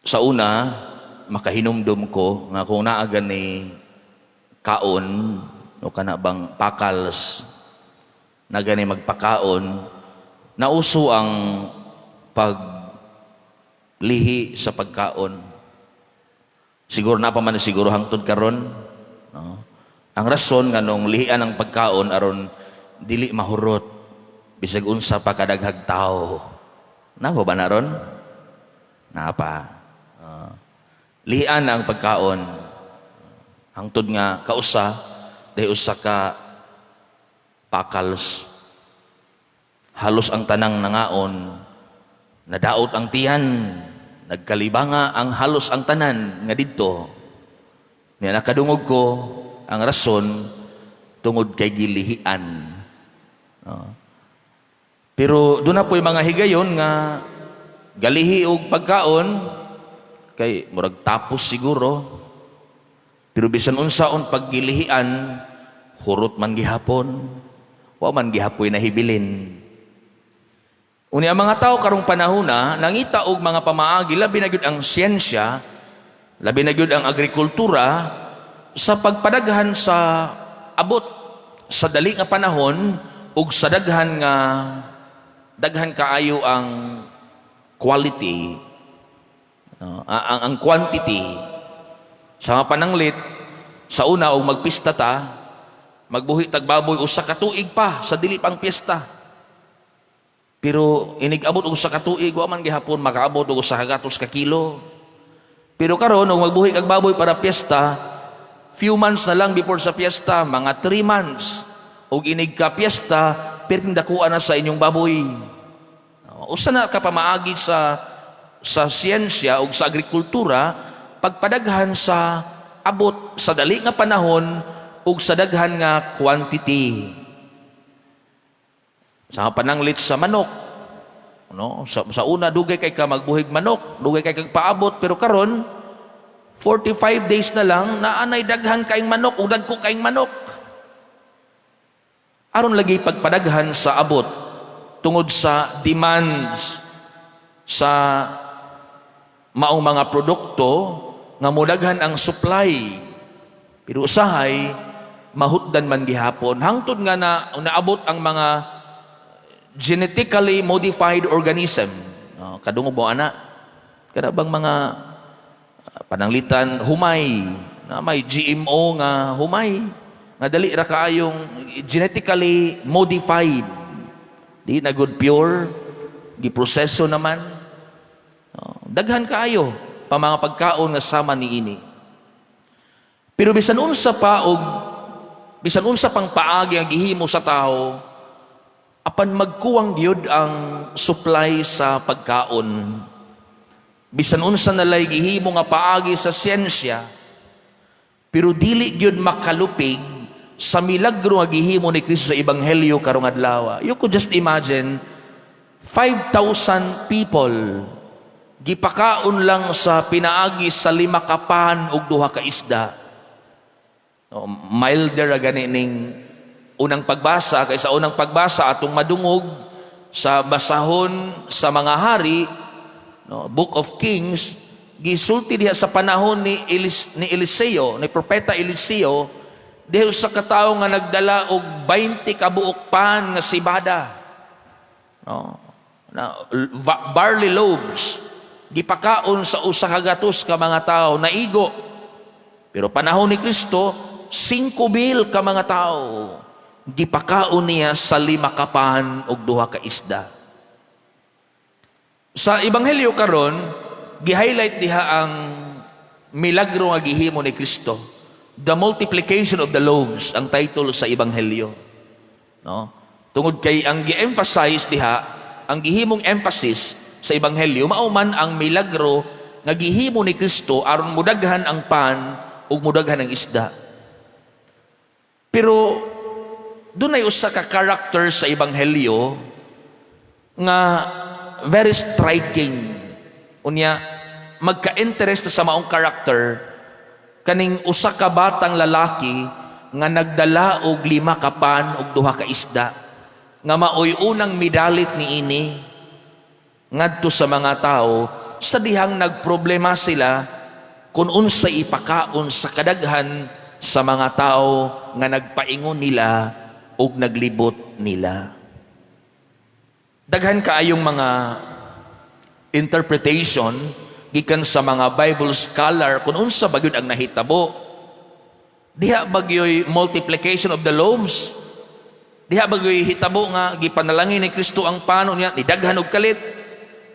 Sa una, makahinumdum ko nga kung naa gani kaon o kana bang pakals na gani magpakaon, nauso ang paglihi sa pagkaon. Siguro na pa man siguro hangtod karon, no? Ang rason nganong lihian ang pagkaon, aron dili mahurot bisag unsa pa kadaghag tao. Naa ba na ron? Naa pa. Lihian ang pagkaon. Hangtod nga kausa, dahil usa ka pakals. Halos ang tanang nangaon, nadaot ang tiyan, nagkalibanga ang halos ang tanan nga didto. Niya nakadungog ko ang rason tungod kay gilihian. No? Pero duna po'y mga higayon nga galihi og pagkaon kay murag tapos siguro. Pero bisan unsaon paggilihian, hurot man gihapon. Wa man gihapoy nahibilin. Unya ang mga tao karong panahona nangita og mga pamaagi, labi na gyud ang siyensya, labi na gyud ang agrikultura sa pagpadaghan sa abot sa dali nga panahon ug sa daghan nga daghan kaayo ang quality, no? Ang quantity. Sa mga pananglit, sa una, og magpista ta, magbuhi tag baboy usa ka tuig pa sa dili pang piyesta. Pero inig abot og usa ka tuig, wa man gihapon makaabot og 100 ka kilo. Pero karon, og magbuhi kag baboy para piyesta, few months na lang before sa piyesta, mga 3 months, og inig ka piyesta, perting dakuan na sa inyong baboy. Usa na ka pamaagi sa siyensya ug sa agrikultura, pagpadaghan sa abot sa dali nga panahon ug sa daghan nga quantity. Sa pananglit sa manok, no? Sa una, dugay kay ka magbuhig manok, dugay kay kag paabot, pero karon 45 days na lang, naanay daghan kaayong manok ug dagko kaayong manok. Aron lagi pagpadaghan sa abot tungod sa demands sa maong mga produkto nga mudaghan ang supply. Pero usahay mahutdan man gihapon hangtod nga na naabot ang mga genetically modified organism. No, kadungog mo ana? Kada bang mga pananglitan humay na may GMO nga humay nga dali ra kaayong genetically modified, di na good pure, giproseso naman. No, daghan kaayo pa mga pagkaon nga sama niini. Pero bisan unsa pa og bisan unsa pang paagi ang gihimo sa tao, apan magkuwang gyud ang supply sa pagkaon. Bisan unsa nalay gihimo nga paagi sa siyensya, pero dili gyud makalupig sa milagro nga gihimo ni Kristo sa ebanghelyo karong adlaw. You could just imagine 5,000 people gipakaon lang sa pinaagi sa lima ka pan ug duha ka isda. No, milder ra gani ning unang pagbasa kay sa unang pagbasa atong madungog sa basahon sa Mga Hari, no, Book of Kings, gisulti diha sa panahon ni Eliseo, ni propeta Eliseo, diha sa katawo nga nagdala og 20 ka buok pan nga sibada, no, na barley loaves, gipakaon sa 100 ka mga tao, naigo. Pero panahon ni Kristo, 5,000 ka mga tao gipakaon niya sa lima ka pan ug duha ka isda. Sa ebanghelyo karon, gi-highlight diha ang milagro nga gihimo ni Kristo. The multiplication of the loaves ang title sa ebanghelyo. No? Tungod kay ang gi-emphasize diha, ang gihimong emphasis sa ebanghelyo mao man ang milagro nga gihimo ni Kristo aron mudaghan ang pan ug mudaghan ang isda. Pero dunay usa ka character sa ebanghelyo nga very striking. Unya magka-interest sa maong character, kaning usa ka batang lalaki nga nagdala og lima ka pan ug duha ka isda nga maoy unang midalit niini ngadto sa mga tao. sa dihang nagproblema sila kung unsa ipakaon sa kadaghan sa mga tao nga nagpaingon nila ug naglibot nila. Daghan kaayong mga interpretation gikan sa mga Bible scholar kung unsa ba gyud ang nahitabo. Diha ba gyoy multiplication of the loaves? Diha ba gyoy hitabo nga gipanalangin ni Kristo ang pan, unya nidaghan og kalit?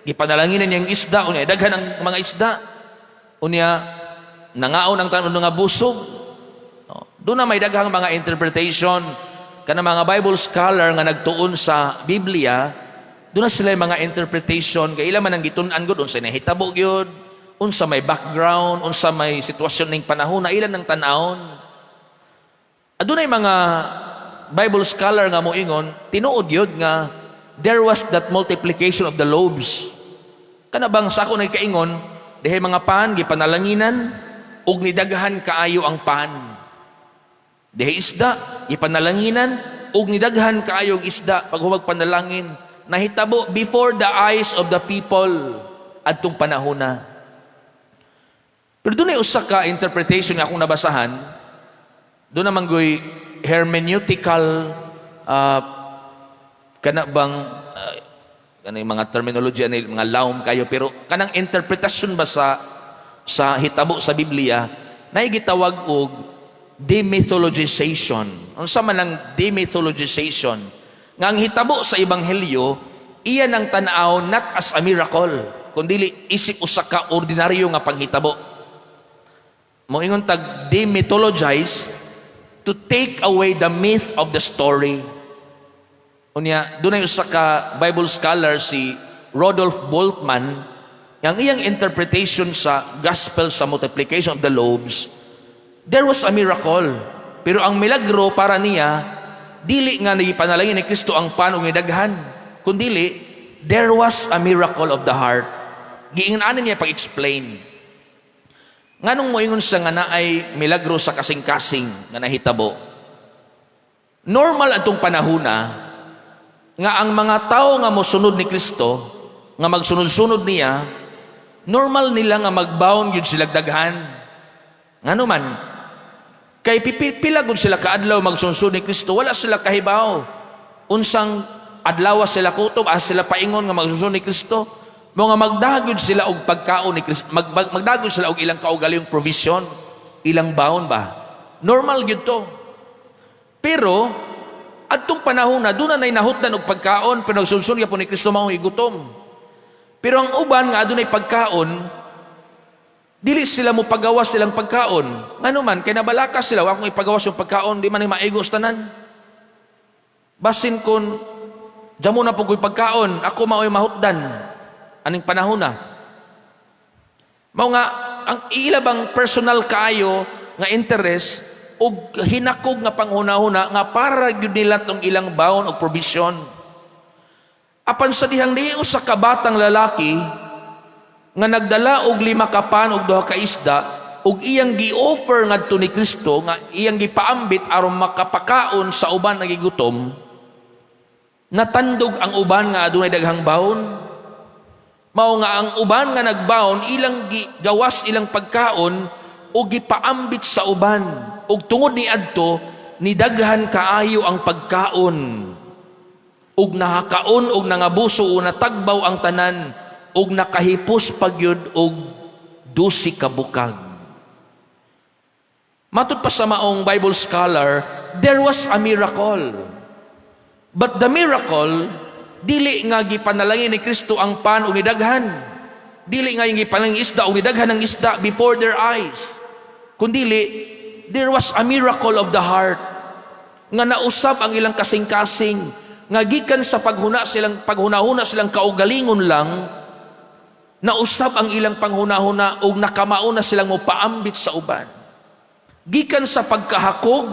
Gipanalangin niya ang isda, unya daghan ang mga isda. Unya nangaon ang tanan nga busog. No. Duna may daghang mga interpretation kana mga Bible scholar nga nagtuon sa Biblia. Duna sila mga interpretation kay ila man ang gitun-an gud unsa nahitabo gyud, unsa may background, unsa may sitwasyon ning panahon na ilan ng tan-awon. Adunay mga Bible scholar nga moingon, tinuod gyud nga there was that multiplication of the loaves. Kana bang sa ako nagkaingon, dihay mga pan gipanalanginan ug nidaghan kaayo ang pan. Dihay isda gipanalanginan ug nidaghan kaayo ang isda pag humag panalangin. Nahitabo before the eyes of the people adtong panahona. Pero dunay usa ka interpretation nga akong nabasahan, duna man goy hermeneutical kana bang kanang mga terminology ani, mga lawom kayo, pero kanang interpretasyon ba sa hitabo sa Biblia na gitawag og demythologization. Unsa man ang demythologization? Nga ang hitabo sa ebanghelyo, iya nang tan-aw not as a miracle, kundi isip usa ka ordinaryo nga panghitabo. Moingon tag demythologize, to take away the myth of the story. Unya, dunay usa ka Bible scholar, si Rodolf Bultmann, ang iyang interpretation sa gospel sa multiplication of the loaves, there was a miracle. Pero ang milagro para niya, dili nga nagipanalangin ni Kristo ang pan ug nidaghan, kundili there was a miracle of the heart. Giingon ani niya pag-explain. Nganong moingon siya nga naay milagro sa kasing-kasing nga nahitabo? Normal atong panahona nga ang mga tao nga mosunod ni Kristo, nga magsunod-sunod niya, normal nila nga magbaon gyud sila daghan. Ngano man? Kay pipila gud sila kaadlaw magsunod ni Kristo, wala sila kahibaw unsang adlaw sila kutob, asa sila paingon nga magsunod ni Kristo. Mao nga magdagod sila og pagkaon ni Kristo, magdagod sila og ilang kaugalingong provision, ilang baon ba. Normal gyud to. Pero adtong panahon na duna nay nahutdan og pagkaon, pero nagsunod gyapon ni Kristo maong igutom. Pero ang uban nga adunay pagkaon, dili sila mo pagawas silang pagkaon. Ngano man? Kay nabalaka sila, wa akong ipagawas yung pagkaon, di man ni maigo sa tanan. Basin kon jamo na po ko'y pagkaon, ako mao'y mahutdan aning panahon na. Mao nga ang ila bang personal kaayo nga interest og hinakog nga panghuna-huna nga para gyud nila tong ilang baon og provision. Apan sa dihang di usa ka batang lalaki nga nagdala og lima ka pan og duha ka isda ug iyang gi-offer ngadto ni Kristo, nga iyang gipaambit aron makapakaon sa uban nga gigutom, natandog ang uban nga adunay daghang baon. Mao nga ang uban nga nagbaon, ilang gigawas ilang pagkaon ug gipaambit sa uban, ug tungod ni adto nidaghan kaayo ang pagkaon ug nakakaon og nangabuso o natagbaw ang tanan ug nakahipos pagyud og 12 ka bukag. Matud pa sa maong Bible scholar, there was a miracle. But the miracle, dili nga gipanalangin ni Kristo ang pan ug nidaghan. Dili nga yung gipanalangin isda ug nidaghan ang isda before their eyes. Kundili, there was a miracle of the heart nga nausab ang ilang kasing-kasing, nga gikan sa paghunahuna silang kaugalingon lang, nausab ang ilang panghunahuna ug nakamao na silang mopaambit sa uban. Gikan sa pagkahakog,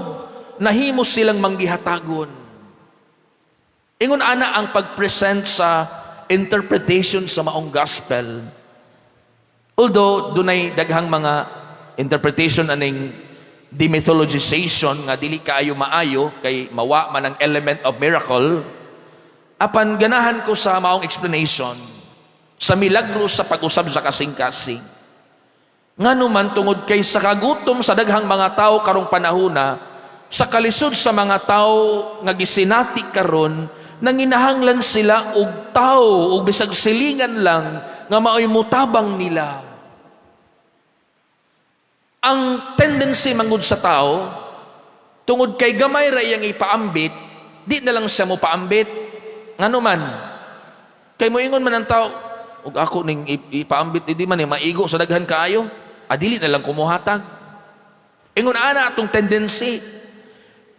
nahimo silang manggihatagon. Ingon ana ang pag-present sa interpretation sa maong gospel. Although dunay daghang mga interpretation aning demythologization nga dili kaayo maayo kay mawa man ang element of miracle, apan ganahan ko sa maong explanation. Sa milagro sa pag-usab sa kasing-kasing. Ngano man, tungod kay sa kagutom sa daghang mga tao karong panahona, sa kalisod sa mga tao nga gisinati karon, nanginahanglan sila og tao og bisag silingan lang nga maoy mutabang nila. Ang tendency mangud sa tao, tungod kay gamay ra iyang ipaambit, di na lang siya mo paambit. Ngano man? Kay moingon man ang tao, "Ug ako ning ipaambit, di man eh, maigo sa daghan kaayo. Adili na lang kumuhatag." Ingon ana atong tendency.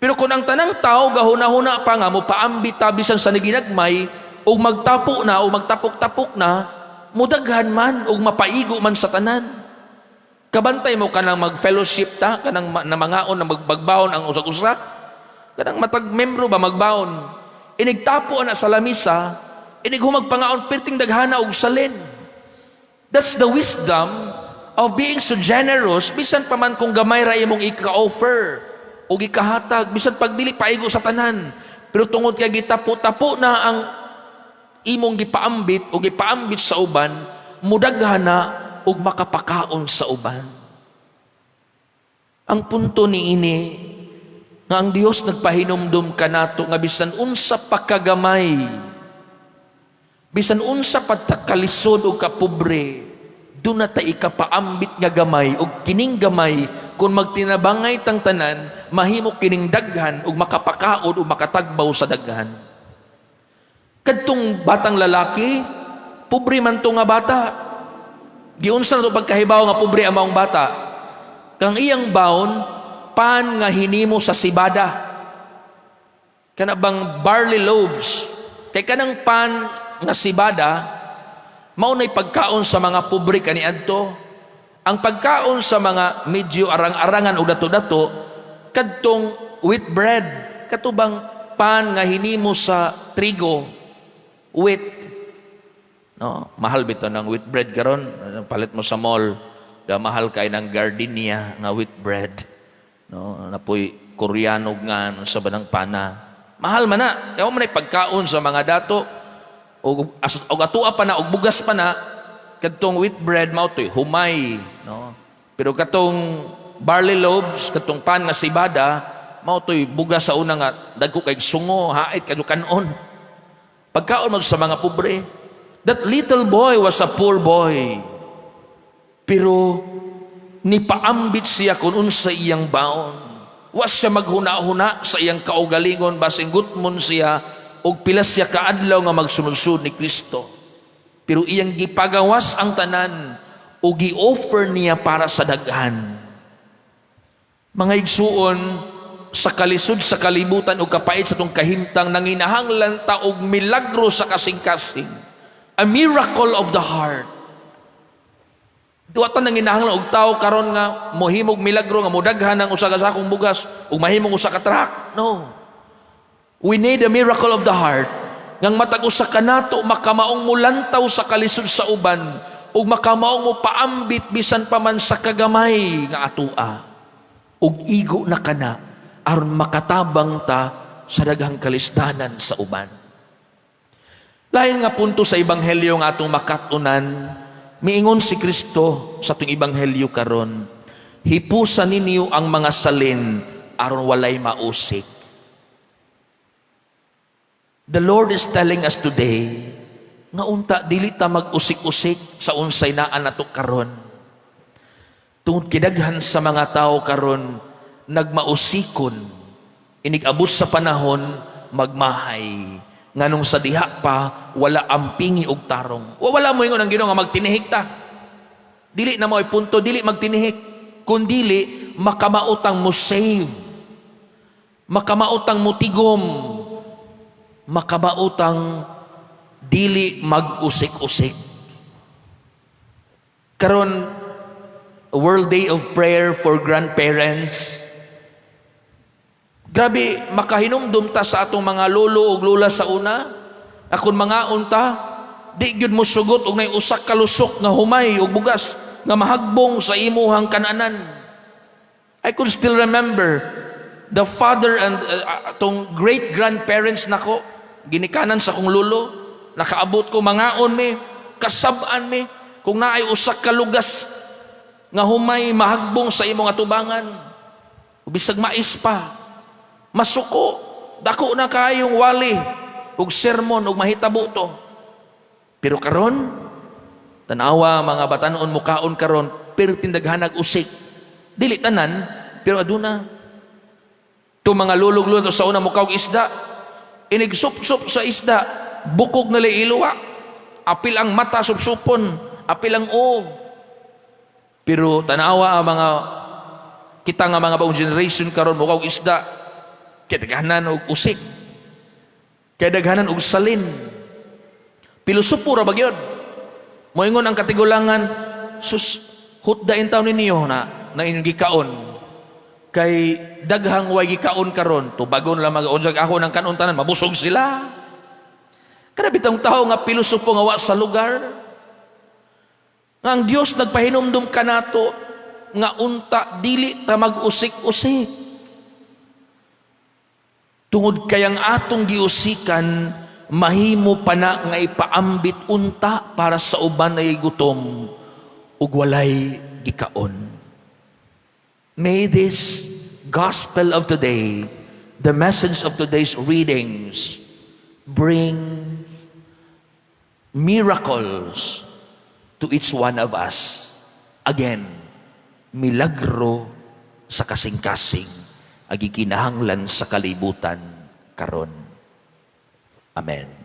Pero kung ang tanang tao gahuna-huna pa nga mo paambit ta bisan sa niginagmay ug magtapo na o magtapok-tapok na, mudaghan man ug mapaigo man sa tanan. Kabantay mo kanang mag-fellowship ta, kanang na mangaon na magbagbaon ang usag-usa. Kanang matag membro ba magbaon. Inigtapo ana sa lamisa, inig humagpangaon perting daghana og salin. That's the wisdom of being so generous bisan pa man kung gamay ra imong ika-offer o ikahatag, bisan pag dili paigo sa tanan. Pero tungod kay gitapo-tapo na ang imong gipaambit o gipaambit sa uban, mudaghan na ug makapakaon sa uban. Ang punto ni ini nga ang Dios nagpahinumdum kanato nga bisan unsa pa kagamay, bisan unsa pa ta kalisod o kapobre, duna ta ikapaambit nga gamay, ug kining gamay, kung magtinabangay tang tanan, mahimo kining daghan ug makapakaon ug makatagbaw sa daghan. Kadtong batang lalaki, pobre man to nga bata. Giunsa na to pagkahibaw nga pobre ang maong bata? Kang iyang baon, pan nga hinimo sa sibada, kana bang barley loaves. Kay kanang pan nga sibada, mao na'y pagkaon sa mga pobre kaniadto. Ang pagkaon sa mga medyo arang-arangan o dato-dato, kadtong wheat bread, katubang pan nga hinimo sa trigo, wheat. No, mahal bitaw ng wheat bread karon, palit mo sa mall, da mahal kay ng Gardenia nga wheat bread. No, napoy Koreano nga ano, sa banang pana. Mahal man na. Kaya man ay pagkaon sa mga dato og atua pa na og bugas pa na, kadtong wheat bread mao to'y humay, no? Pero katong barley loaves, katong pan nga sibada, mao to'y bugas sa una nga dagko kay sungo, hait kadyo kanon. Pagkaon mo sa mga pobre. That little boy was a poor boy. Pero nipaambit siya kung unsa iyang baon. Wa siya maghuna-huna sa iyang kaugalingon basin gutmon siya og pila siya kaadlaw nga magsunod-sunod ni Kristo. Pero iyang gipagawas ang tanan o gi-offer niya para sa daghan. Mga igsuon, sa kalisod sa kalibutan o kapait sa atong kahimtang, nanginahanglan ta og milagro sa kasing-kasing. A miracle of the heart. Duwa ta nanginahanglan og tao karon nga mohimog milagro nga modaghan ang usa ka sakong bugas ug mahimong usa ka truck. No. We need a miracle of the heart ngang matag usa kanato makamaong mulantaw sa kalisod sa uban ug makamaong mo paambit bisan pa man sa kagamay nga atua. Ug igo na kana aron makatabang ta sa daghang kalisdanan sa uban. Lain nga punto sa ebanghelyo nga atong makat-unan, miingon si Kristo sa atong ebanghelyo karon, "Hipusa ninyo ang mga salin aron walay mausik." The Lord is telling us today nga unta dili ta mag-usik-usik sa unsay naa nato karon. Tungod kidaghan sa mga tao karon nagmausikon, inig-abot sa panahon magmahay, nganong sa diha pa wala ampingi og tarong. Wala mo ingon ang Ginoo nga magtinihik ta. Dili na mo'y punto, dili magtinihik kundili makamaotang mo save, makamaotang mo tigom, makamaotang dili mag-usik-usik. Karon, World Day of Prayer for Grandparents. Grabe, makahinumdum ta sa atong mga lolo ug lola sa una. Akon mga unta, di gyud mo sugot og nay usa ka lusok nga humay og bugas nga mahagbong sa imuhang kananan. I could still remember the father and atong great grandparents nako, ginikanan sa kong lolo, nakaabot ko mangaon mi. Kasab-an mi kung naay usa ka lugas nga humay mahagbong sa imong atubangan. Bisag mais pa. Masuko, dako na kayong wali ug sermon ug mahitabo to. Pero karon, tanawa mga batanon mukaon karon, pero tindaghanag usik. Dili tanan, pero aduna. To mga lulog-lulog sa una mukaog isda, inig sup-sup sa isda, bukog na iluwa. Apil ang mata supsupon, apil ang o. Pero tanawa ang mga kita nga mga bagong generation karon mukaog isda, kay daghanan og usik. Kay daghanan og salin. Pilosopo ra ba gyud? Moingon ang katigulangan, "Sus, hutda intaw ninyo na na inyong gikaon. Kay daghang way gikaon karon, tubagon lang mag unsag ako ng kanon tanan, mabusog sila." Kada bitong tao nga pilosopo nga wa sa lugar. Nga ang Dios nagpahinumdum kanato nga unta dili ta mag-usik-usik. Tungod kay ang atong giusikan, mahimo pa na nga ipaambit unta para sa uban ay gutom ug walay gikaon. May this gospel of today, the message of today's readings, bring miracles to each one of us. Again, milagro sa kasing-kasing ang gikinahanglan sa kalibutan karon. Amen.